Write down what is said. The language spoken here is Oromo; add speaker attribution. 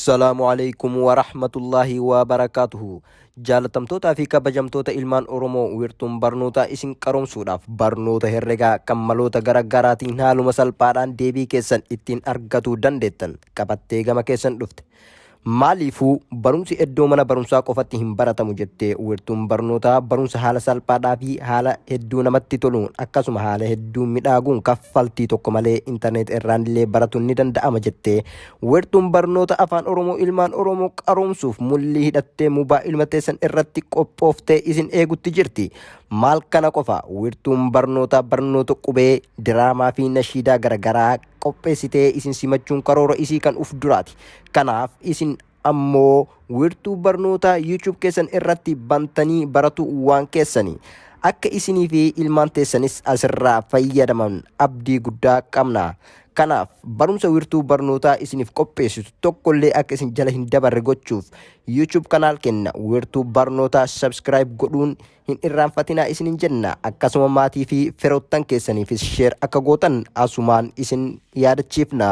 Speaker 1: Assalaamu alaikum wa rahmatullahi wa barakaatuhu. Jaalatamtootaa fi kabajamtoota ilmaan Oromoo, wiirtuun barnootaa isin qaroomsuudhaaf barnoota herregaa kan maloota gara garaatiin haaluma salphaadhaan deebii keessan ittiin argatuu dandeettan qabattee gama keessan dhufte. Maaliifuu barumsi iddoo mana barumsaa qofatti hin baratamu jettee, wiirtuun barnootaa barumsa haala salphaadhaa fi haala hedduu namatti toluun, akkasuma haala hedduu midhaaguun, kaffaltii tokko malee intarneet irraan illee baratuun ni danda'ama jettee, wiirtuun barnoota Afaan Oromoo ilmaan Oromoo qaroomsuuf mullii hidhattee mobaayiluma teessan irratti qophooftee isin eegutti jirti. Maal kana qofa, wiirtuun barnootaa barnoota qubee, diraamaa fi nashiidaa garaagaraa qopheessitee isin simachuun karoora isii kan uf duraati. Kanaaf isin ammoo wiirtuu barnootaa YouTube keessan irratti bantanii baratu waan keessanii. Akka isinii fi ilmaan teessanis asirraa fayyadaman abdii guddaa qabna. Kanaaf barumsa wiirtuu barnootaa isiniif qopheessitu tokkollee akka isin jala hin dabarre gochuuf YouTube channel kenna wiirtuu barnootaa subscribe godhuun hin irraanfatinaa isinin jenna. Akkasuma maatii fi firoottan keessaniifis share akka gootan asumaan isin yaadachiifna.